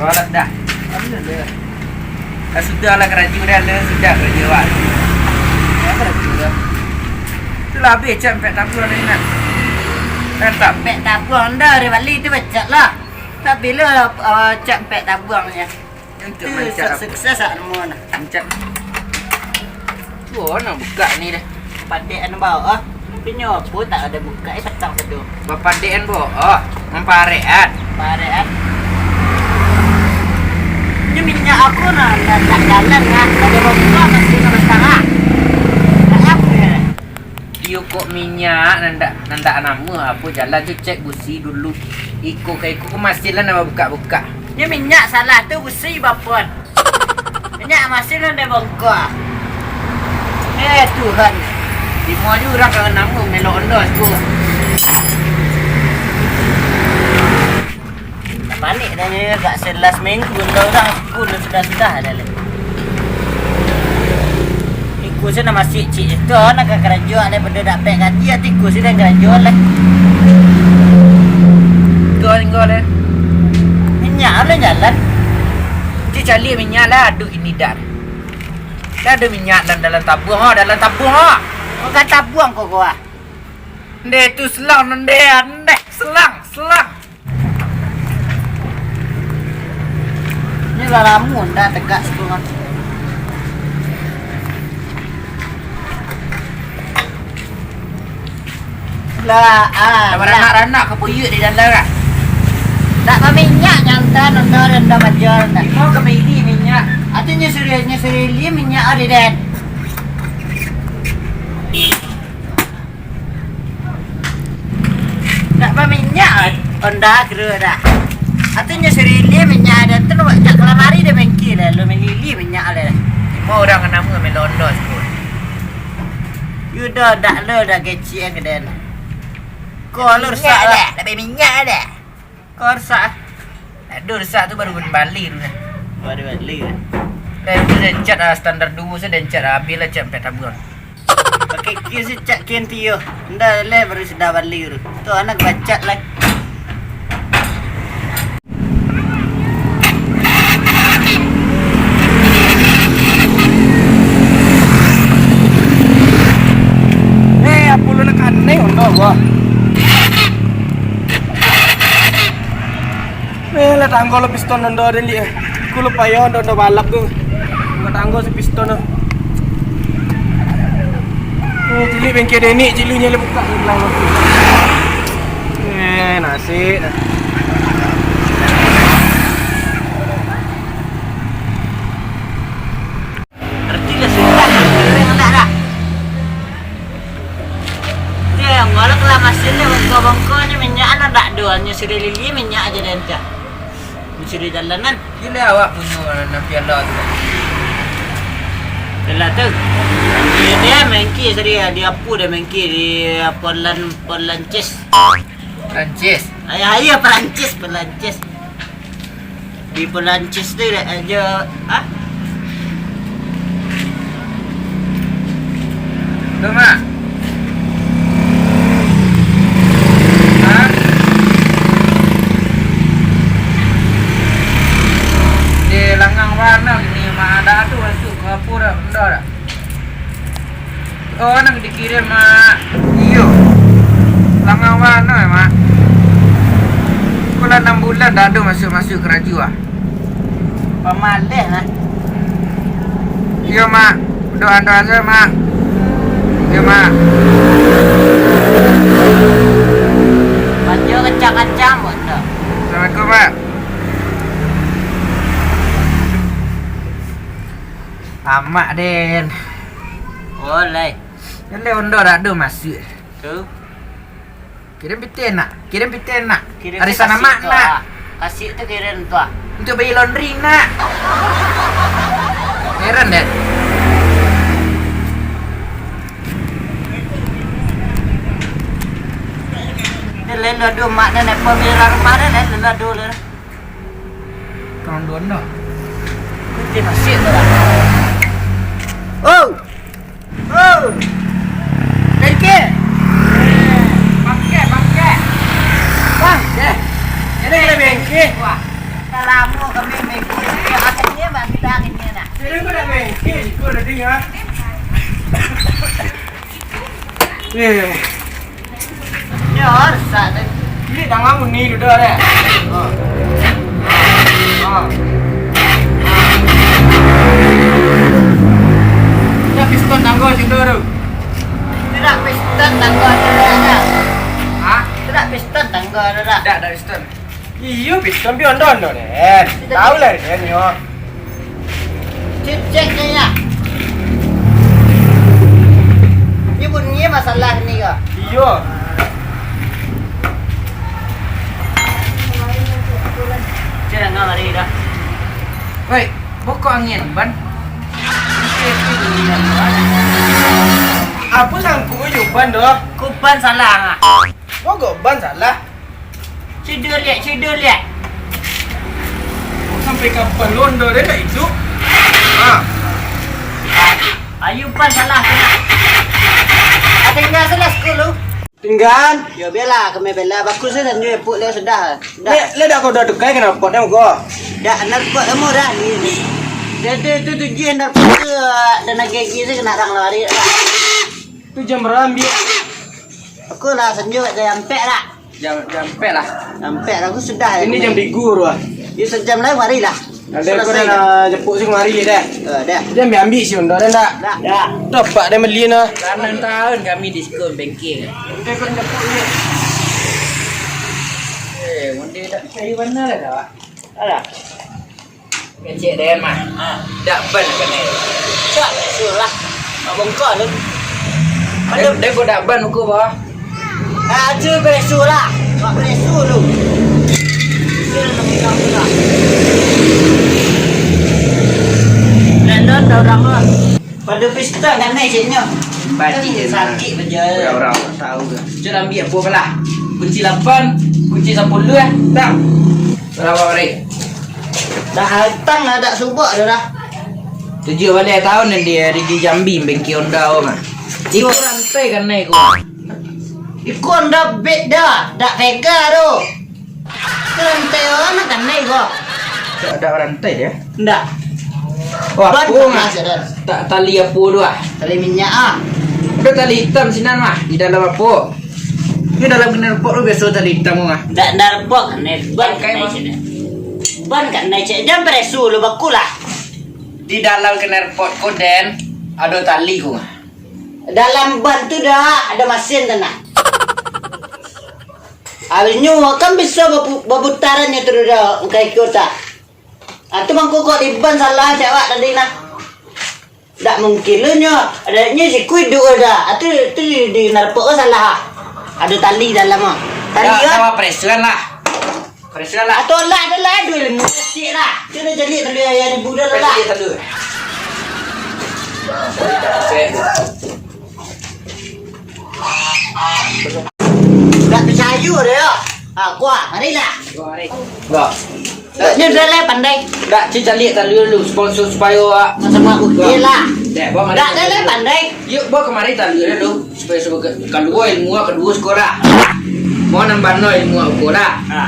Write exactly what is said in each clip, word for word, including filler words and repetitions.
Balas dah. Lah sudah lah karajo dah, lah sudah karajo awak. Lah karajo dah. Tu lah abih cak ampek tabuang tadi nak. Kan tak? Ampek tabuang dah, dari Bali tu bacak lah. Tapi lo, ah, cak ampek tabuang je. Untuk tu mancak sa-, apa? Sukses lah namo nah. Mancak. Wah, nak buka ni dah. Padekan bawah. Tapi nyo apo tak ado buka, eh, patang sado. Bapadekan bawah. Mamparekan. Parekan. Ni minyak aku nah, dah tak jalan nah. Ado babuka masih nak basarah. Tak apa ya. Iyo kok minyak, nandak, nandak namo apo jalan tu, cek busi dulu. Iko ka iko ko masih lah nak babuka-buka. Ni minyak salah tu, busi bapon. Minyak masih lah nak bongkok. Eh, Tuhan. Di mua urang ka namo melok ondo tu. Baliak dah nyo, agak sebelas minggu, dah urang aku dah sudah-sudah dah leh. Iko se nak masih cik tu, nak ka karajo leh, pado dapek gaji, ati iko se dah karajo leh. Tingga, tingga leh. Minyak lah jalan. Cik caliak minyak lah, aduh ini dah. Dah ado minyak dalam, dalam tabuang ha, dalam tabuang ha. Kau kan tabuang kau, kau ah. Ndeh tu selang, ndeh, ndeh, selang, selang. Ni lah lamo ndak tegak situ kan. Lah, ah, lah. Baranak-ranak ka puyuak di dalam kan. Ndak baminyak nyantan, ndak, ndak bajar, ndak. Imo ka maili minyak. Atu nyo suri, nyo suri li minyak ari den. Ndak baminyak Honda kiro dah. Atu nyo suri li minyak ado tu, nak jak ka lamari dah bengkel dah, lo maili minyak dah. Imo urang ka namo melo Honda tu. Yo dah, dak lo dah kecik ka den. Ko lo rusak lah. Dak baminyak dah. Ko rusak ah. Aduh, rusak tu baru bali tu nah. Baru bali kan. Dan tu den cat ah, standar duo se den cat ah, abih lah cat ampek tabuang. Pakai kis se cat kis tio. Ndak leh baru sudah bali tu. Tu anak bacat lah. Eh, apo lo nak kanai ondo gua. Eh, lah tanggo lo piston ondo den liak. Ku lo payah ondo, ondo balap tu. Lah tanggo si piston tu. Eh, cilik bengkel Denik, ciliknyo lah buka ni belah tu. Eh, nasib. Arti lah sudah, kering lah dah. Dia yang ngolok lah masin ni, bongko-bongko ni minyak anu dak do, hanya siri lili minyak aja dia entah. Siri jalanan. Gila awak punyo nan piala tu. Piala tu. Dia, dia main ki siri, dia apa dia main ki di Portland, Portland Chess. Prancis. Ayah, ayah Prancis, Prancis. Di Perancis tu dek aja, ah? Tu, Mak. Ha? Di langang warna ni, Mak, ada tu masuk ke apa dah, benda dah. Oh, nak dikirim, Mak. Iyo. Langang mano, eh, Mak? Ko lah anam bulan dak ado masuak-masuak karajo, ah. Pamaleh, nah. Iyo, Mak. Doa-doa sajo, Mak. Iyo, Mak. Baco kancang-kancang, buat tu. Assalamualaikum, Mak. Amak, Den. Oleh. Kan dek Honda dak ado masuak. Tu. Kirim pitih nak, kirim pitih nak. Kirim arisan amak tu, nak. Ah. Kasih tu kirim tu, ah. Untuk beli laundry nak. Heran dek. Dia lain dah dua mak dan apa beli rumah dia lain dah dua lah. Tolong dua dah. Kunci masih tu lah. Oh! Oh! Bengke! Bangke, bangke! Bangke! Ini kena bengke! Wah, dah lama kami Eh. Yo, rusak tu. Ini tangan bunyi tu dah, deh. Ha. Ha. Dah piston tangga situ tu. Tidak piston tangga tu dah. Ha? Tidak piston tangga tu dah. Dah, dah piston. Iyo, piston pi ondo-ondo, Den. Tahu lah, Den, yo. Cek, cek, cek, ya. Ini bunyi masalah ni, kah? Iyo. Cek, dengar hari dah. Woi, bokok angin, ban. Apa sangkup jo ban, doh? Ku ban salah, ah. Bokok ban salah. Sudah lihat, sudah lihat. Sampai kapan lu ando deh tak hidup? Ha. Ayuban salah kena. Tinggal salah sepuluh. Tinggal. Yo, biarlah, kami bela. Bagus saja, tunjuk epok dia sudah. Sudah. Le, le dak kau dah tukai kenal pot dia, kau? Dak, kenal pot kamu dah. Dia tu, tu, tu, jih, kenal pot tu, dan lagi, lagi tu kena orang lari. Tu jam berapa ambil? Aku lah senjuk dah sampai dah. Jam, jam ampek lah. Sampai lah, aku sudah. Ini jam tigo tu lah. Ya, sejam lagi mari lah. Ada aku dah jemput si kemari dah. Eh, dah. Dia ambil-ambil si Honda dah, ndak? Dah. Dah. Dapat dia beli nah. Lanang tahun kami diskon bengkel. Dia kau jemput ni. Eh, Honda dah cari mana lah, dah? Alah. Kecek deh mah. Ha. Dak ban kanai. Cak, suruh lah. Mak bongkar tu. Dek, dek, kau dak ban ukur bawah. Ah, tu beresu lah. Mak beresu tu. Dia nak pegang tu lah. London dah orang lah. Pada pesta kanai ceknya. Bajik je sakit beja. Orang-orang tak tahu ke. Cun ambil apa lah. Kunci lapan, kunci sepuluh eh. Tak. Berapa hari? Dah hatang lah, dak subak dah dah. Tujuh baleh tahun nan dia di, di Jambi, bengkel Honda ko mah. Iko rantai kanai ko. Iko Honda bet dah, dak Vega tu. Iko rantai orang nak kanai ko. Dak, dak rantai dia. Ndak. Wah, ban aku mah. Tak tali apa tu ah. Tali minyak ah. Ada tali hitam sinan mah, di dalam apa? Ini dalam knalpot tu biasa tali hitam mah. Ndak knalpot, kanai ban kanai sini. Ban kanai cek jam presu lu bakulah. Di dalam knalpot ko den, ada tali ko. Dalam ban tu dah ada masin tu nah. Alinyo kan bisa bapu-, babutaran nyo tu dah, bukan ikut tak. Ah, tu mangko kok di ban salah cak awak tadi nah. Dak mungkin lo nyo, adatnyo siku iduik dah. Ah, tu, tu di, di knalpot ko salah ah. Ada tali dalam ah. Tali kan? Sama presuan lah. Presuan lah. Atau lah, ada lah, ada ilmu kecil lah. Tu dah jadi tali ayah ibu dah lah. Presuan tali. Dak picayo dah yo. Ha, kuah, marilah. Enggak. Nyo dah lah pandai. Dak, cik caliak tali dulu, sponsor supaya awak. Macam aku, iyalah. Dek, bawa mari. Dak, dah lah pandai. Yuk, bawa kemari tali dulu, supaya, supaya ke-, kedua ilmu awak, kedua sekolah. Mau nambah no ilmu awak sekolah. Ha.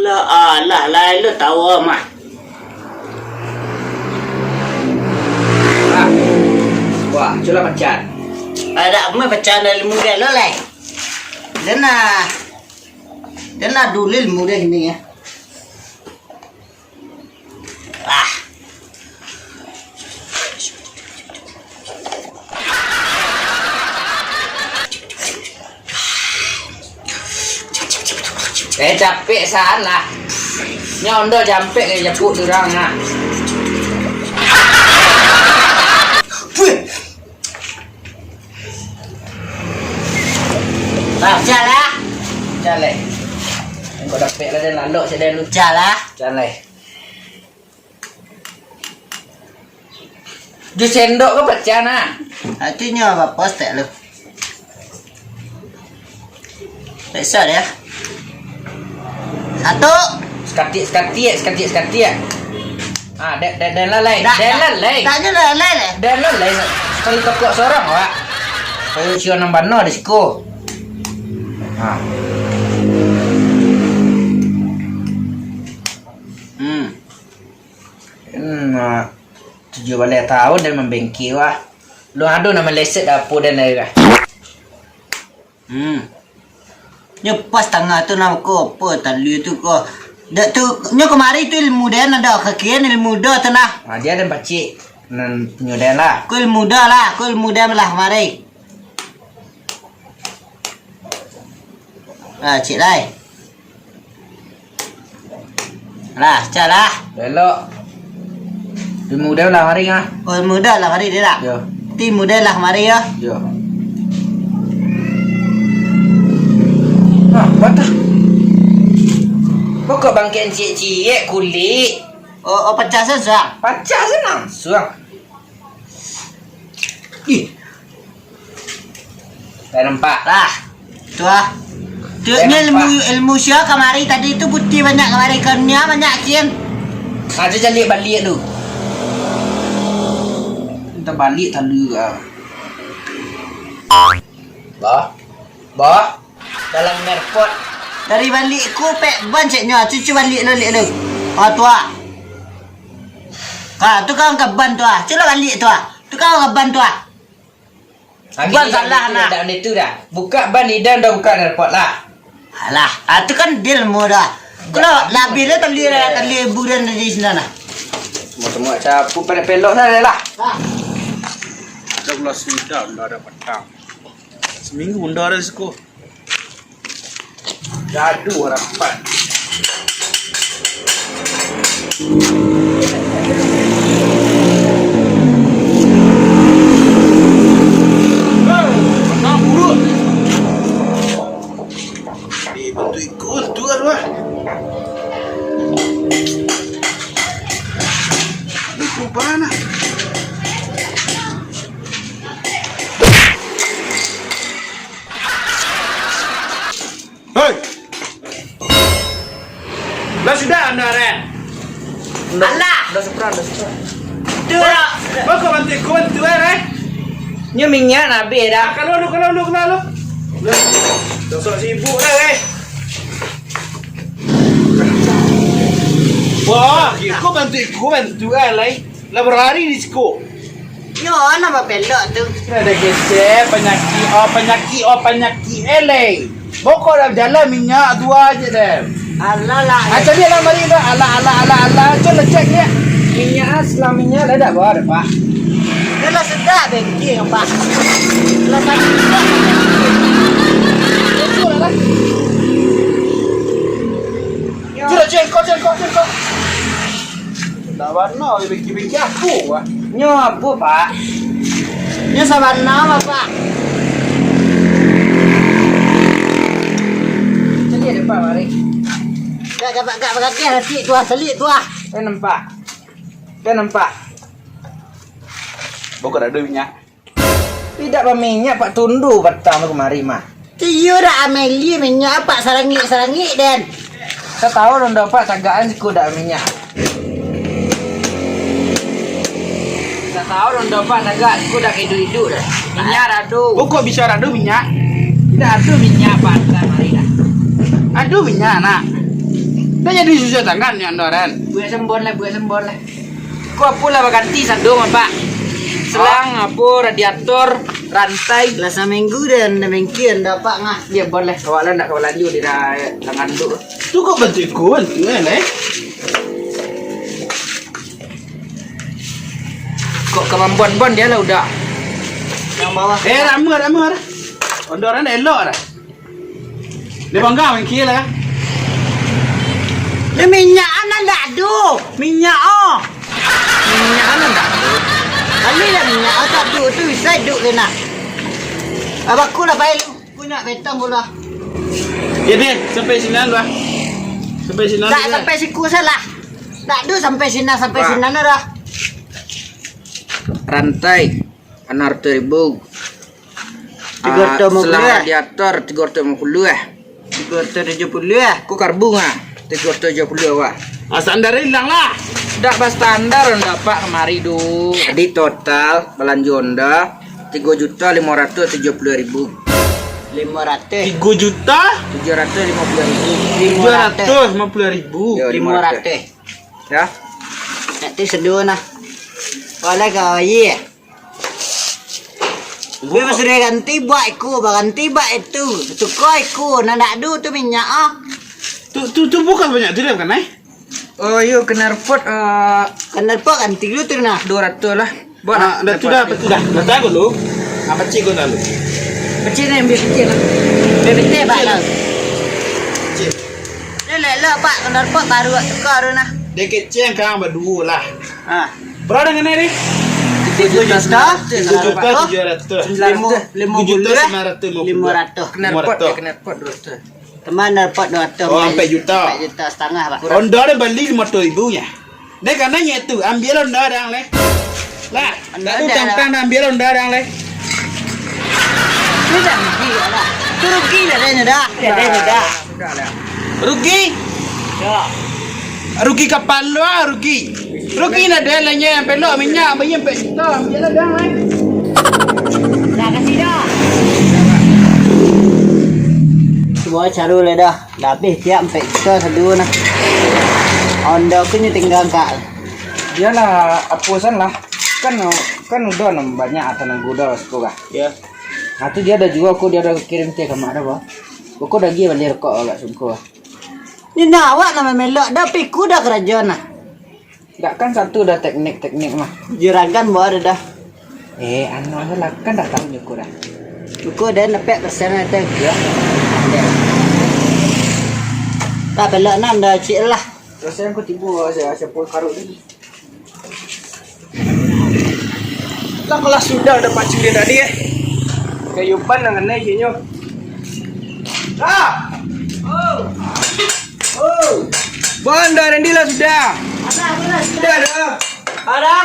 Lah, alah, lai lo tawa mah. Ah. Wah, culah pacan. Ada apa pacan dari muda lo lai? Dena, dena dulil muda ini ya. Ah. Eh, capek salah. Nyo ondo jampek ka japuk urang, nah. Puih. Lah, jalan. Jalan. Engkau dapek lah, dan lalok saja lu. Jalan. Jalan. Jus sendok ko pacah nah. Artinyo apo, stek lu? Peksa dia. Satu. Sakatik, sakatik, sakatik, sakatik. Ah, dek, dek, dek lalai. Dak, dek dak. Lalai. Taknyo lalai leh. Dek lalai. Sekali tokok sorang, Wak. Kayu cio nang bana di siko. Ah. Hmm. Tujuah baleh taun den mambengke, wah. Lun ado nan maleset dapua den lai, wah. Hmm. Nyo pas tangah tu nah, ko apo talua tu ko. Dak tu, nyo kamari tu ilmu den ado, kakian ilmu do tu nah. Ah, dia den pacik. Nan punyo den lah. Ko ilmu do lah, ko ilmu den lah kamari. Ah, cik lai. Lah, cak lah. Elok. Ilmu den lah mari ah. Oh, ilmu den lah mari dia tak? Yo. Ti ilmu den lah mari yo. Yo. Ah, patah. Pokok bangkek ciek-ciek kulik. Oh, oh, pacah sen suang. Pacah sen langsung. Ih. Dah nampak lah. Tu ah. Tu Dah ni ilmu, nampak. Ilmu sia kamari tadi tu putih banyak kamari, kurnia banyak kian. Aja caliak baliak tu. Entah balik talu ah. Bah. Bah. Dalam airport. Dari balik ku pek ban cek nyo, cucu balik lo lek lo. Ah, tu ah. Ka, tu kan ka ban tu ah. Cek lo balik tu ah. Tu kan ka ban tu ah. Bukan salah, nak. Dak benda tu dah. Buka ban idan dah buka airport lah. Alah, ah, tu kan deal mu dah. Kalau lah bila tali dah, tali buran dari sini lah. Semua-semua sapu pada pelok dah lah. Ah. Dah bulan sudah, dah ada petang. Seminggu dah ada siko. Gaduh rapat. Eh, bantu ikut tu lah. Ikut panas. Hei! Lah sudah anda, Ren? Alah! Dah sepran, dah sepran. Tu lah. Kau kau bantu, kau bantu, eh, Ren? Nyo minyak nak habis dah. Ah, kalau lu, kalau lu, kalau lu. Lah, dah sok sibuk dah, eh. Wah, kau bantu, kau bantu, eh, lai. Lah berlari di siko. Yo, nama pelok tu? Ada geser, panyakik, oh, panyakik, oh, panyakik, eleh. Bokok dah jalan minyak dua aja deh. Alah lah. Ah, cari lah mari dah. Alah, alah, alah, alah. Cek lah cek ni. Minyak ah, selang minyak dah tak bawa dah, Pak. Dah lah sedap bengking, Pak. Lah sakit. Sudah lah. Sudah, cek kau, cek kau, cek kau. Sabana, pikir-pikir aku, ah. Nyo apo, Pak? Nyo sabana, Pak. Caliak deh, Pak, mari. Gak, gak, gak, gak, gak, tu ah, salik tu ah. Dah nampak. Dah nampak. Bokok dah ada minyak. Tidak baminyak, Pak, tundu patang tu kamari mah. Tiyo dak ameli minyak, Pak, sarangik-sarangik den. Satahun Pak tagakan siko dak minyak. Satahun Pak tagak siko dak iduik-iduik dah. Minyak dak ado. Oh, kok bisa dak ado minyak? Tidak ado minyak, Pak, kamari dah. Ado minyak, nak. Dah jadi susah tangan minyak ando, Ren. Buek sembon lah, buek sembon lah. Ko apo lah baganti sado, Pak? Selang, apo, radiator, rantai. Lah saminggu den, den mingkin dapat ngah. Yo, boleh. Awak lah nak ka balanjo di da-, tangan tu. Tu kok bantu ikut, bantu kan, eh? Kok kamampuan bon dia lah udah. Yang bawah. Eh, rama, rama, rama. Ondoran elok dah. Dia bangga mangkil lah. Dia minyak anan dak ado. Minyak oh. Minyak anan dak ado. Kali lah minyak oh tak ado tu bisa hidup kena. Abaku lah baik lu. Aku nak betang pula. Ya deh, sampai sini lah. Sampai sini. Tak sampai siku salah. Tak ado sampai sini sampai sini dah. Rantai. Anam ratus ribu. Tigo ratus limo puluah. Ah, selang radiator tigo ratus limo puluah. Tigo ratus tujuah puluah. Ko karbun ah. Tigo ratus tujuah puluah wah. Ah, standar hilang lah. Dak bastandar Honda Pak kamari tu. Jadi total balanjo Honda tigo juta limo ratus tujuah puluah ribu. Limo ratus. Tigo juta? Tujuah ratus limo puluah ribu. Tujuah ratus limo puluah ribu. Yo, limo ratus. Limo ratus. Ya. Nanti seduo nah. Boleh kau, iya. Gue sudah ganti bak iko, baganti bak itu. Tuka iko, nan dak ado tu minyak ah. Tu, tu, tu bukan banyak tu dah kan, eh? Oh, iyo, knalpot, eh, knalpot ganti dulu tu nah. Dua ratus lah. Buat ah, dah tu dah, tu dah. Dah tahu lu. Apa cik gua lalu? Kecil ni, ambil kecil lah. Ambil kecil, Pak, lah. Cik. Ni lelok, Pak, knalpot baru tukar tu nah. Dia kecil kan berdua lah. Ha. Berapa dengan ni? Tujuh juta, tujuh juta tujuh ratus. Lima, lima juta sembilan ratus lima puluh. Lima ratus. Knalpot, knalpot dua ratus. Teman dapat dua ratus. Oh, ampek juta. Ampek juta setengah, Pak. Honda dia beli lima ratus ribu nya. Dek, kananyo tu, ambil Honda dang leh. Lah, lalu tang-tang ambil Honda dang leh. Sudah rugi lah. Tu rugi lah dia dah. Dia dah. Rugi? Ya. Rugi kapalo, rugi. Rugi nah dia lah nyo, pelok minyak, bayar ampek juta, ambil lah dang leh. Dah kasih dah. Cubo caro leh dah. Dah abih tiap ampek juta saduo nah. Honda ko nyo tingga angkak. Bialah, apo san lah. Kan, kan udah banyak tanago udah siko kah. Ya. Nah, tu dia ado juo ko, dia ado kirim teh ka mak dah, bah. Beko dah agiah bali rokok agak sungko. Ni nah awak nan mamelok dah, piku dah karajo nah. Dak kan satu dah teknik-teknik mah. Juragan bawa dah dah. Eh, anu lah kan dah tahu nyukur dah. Nyukur dah nepek persen dah tu. Ya. Dah pelak nan dah cik lah. Persen aku tiba siapa karut tadi. Lah kalau sudah dah pacu dia tadi eh. Kayu pan nan kena isinyo. Ah! Oh! Oh! Bon, dah Randy lah sudah. Ada, ada, sudah dah. Ada?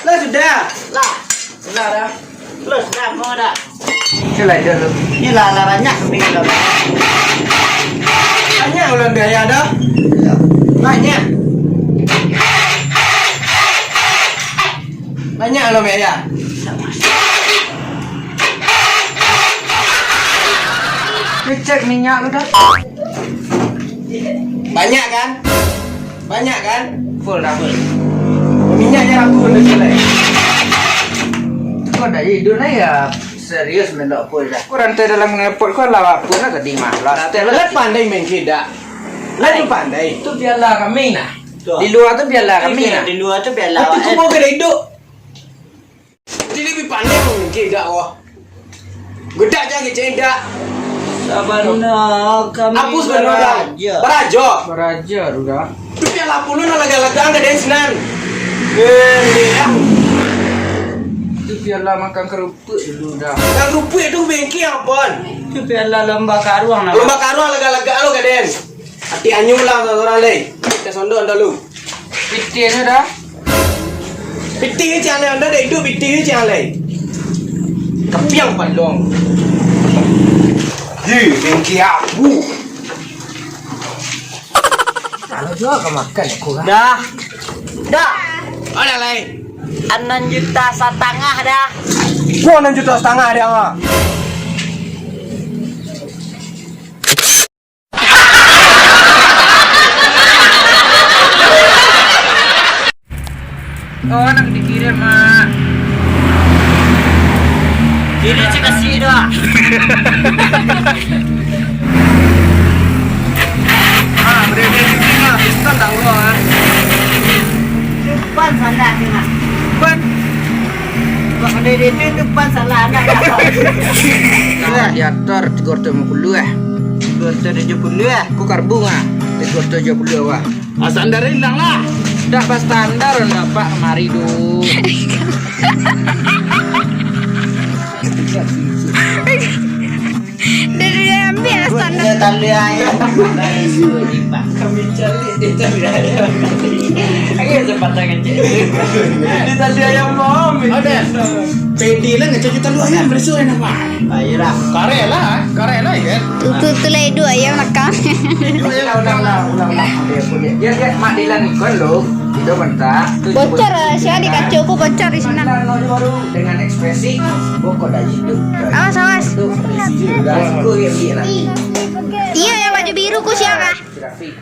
Lah sudah. Lah. Sudah dah. Plus dah, mau dah. Itulah dia tu. Inilah lah banyak kambing dah. Banyak ulah biaya dah. Banyak. Banyak ulah biaya. Ngecek minyak lu dah. Banyak kan? Banyak kan? Full dah full. Minyaknya rapu udah selai. Kau dah hidup lah ya serius melok full dah. Kau rantai dalam knalpot kau lah apa lah tadi mah. Lah setel lah. Lah pandai main kedak. Lah tu pandai. Itu piala kami nah. Di luar tu piala kami nah. Di luar tu piala. Itu kau kena hidup. Jadi lebih pandai mungkin dak wah. Gedak je kecek dak. Sabana kami. Apa sebenarnya? Baraja. Baraja. Baraja tu dah. Tu piala puluh nak lagak-lagak angka den sinan. Eh, ya. Tu piala makan kerupuk dulu dah. Makan kerupuk tu bengki apa? Tu piala lomba karuang lah. Lomba karuang lagak-lagak lo kaden. Ati anyu lah orang lai. Kita sondok dah lu. Pitih tu dah. Pitih ciang lai, anda dah hidup pitih ciang lai. Kepiang pandong. Di tinggi aku. Kalau juga kau makan aku lah. Dah. Dah. Ada lai. Anam juta satangah dah. Gua anam juta satangah dah. Oh, nak dikirim, Mak. Kiri cik kasih dah. Ah, beri dia cuti lah. Piston tak urus ah. Depan sana ni, Mak. Depan. Kok pandai dia tu, tu pan salah anak. Radiator tiga ratus lima puluh eh. Tiga ratus tujuh puluh eh. Ku karbung ah. Tiga ratus tujuh puluh wah. Ah, standar hilang lah. Dah pas standar dah pak mari tu. Dari dia ambil lah standar. Dia tali ayam. Kami cari dia tali ayam. Ayo sepatah kecil. Dia tali ayam mau. Ada. Pedi lah ngecek juta lu ayam beresu yang apa? Ayolah. Karela, karela ya. Itu tu lah hidup ayam nakal. Ulang, ulang, ulang, ulang, ulang. Dia punya. Dia, dia mak Dilan ikon lo. Itu bentar. Bocor lah, sia di kaca aku bocor di sana. Dengan ekspresi bokor dari hidup. Awas, awas. Iya, yang baju biru ku siapa?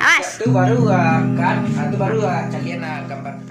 Awas. Itu baru ah, kan, itu baru ah, kalian ah, gambar.